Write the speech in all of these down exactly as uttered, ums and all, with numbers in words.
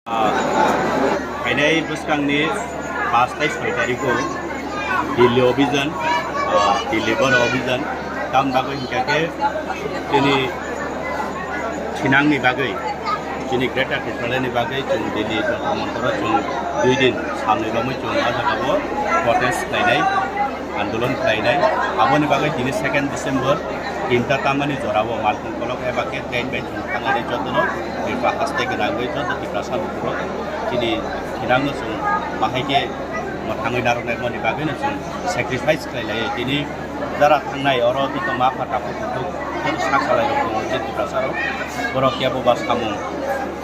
Ah, phainai bwskangni pash tai soi tarikh o Delhi Obhijan, ah, Delhi Boro Obhijan, tamni bagwi hinkha khe chini thinangni bagwi, chini Greater Tipraland ni bagwi chwng Delhi Jantar Mantar o chwng dui din salni romwi chwng o jaga o protest khlainai, andolon khlainai. Aboni bagwi tini second December tinta tamani jorao Malkhung kolok eba khe train bai chwng thangnani jotono Tripura haste gwnangwi joto Tiprasa lukurok chini thinangno chwng bahai khe mwthangwi narwknaimani bagwino chwng sacrifice khlai lai. Tini jara thangnai oro joto ma pha takhuk bukhuk joto sak salai rok tongo je Tiprasa rok. Borok kebo ba samung,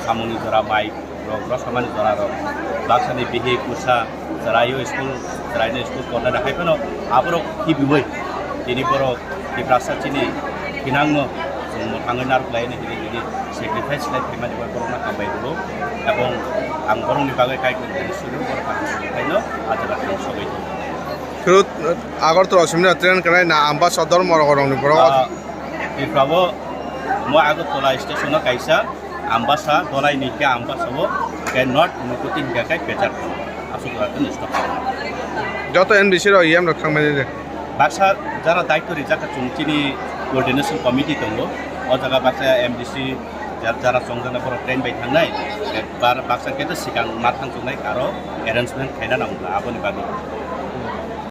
samungni jora mai rok, rw samani jora rok, baksani bihik bwsa chwraio school, chwraino school pornani hai phano aborok khibiui tini borok Tiprasa chini thinangno chwng mwthangwi narwk lai hwnwi tini tini sacrifice khlai phaimani bai borokno hambai rwo, ebong ang borokni bagwi kaitor tini suru borok ang khaino ajara thang sogwi tongo. Phirut Agartala simna train kanai na Ambasa Dharma rokni borok. Ah, Tripura o mo Agartala station o kaisa Ambasa, Dolai ni khe Ambasa o, khe North Unakoti hinkha khe Pecharpur. Aswk jora khe stop. Joto M D C rok E M rok thangmani de. Baksa jara daityo rijak kha chwng chini coordination committee tongo. O jaga baksa M D C ja-, jara chongjana borok train bai thangnai. Bar baksa khe to sikang ma thang chongnai aro arrangement khaina nango aboni bagwi.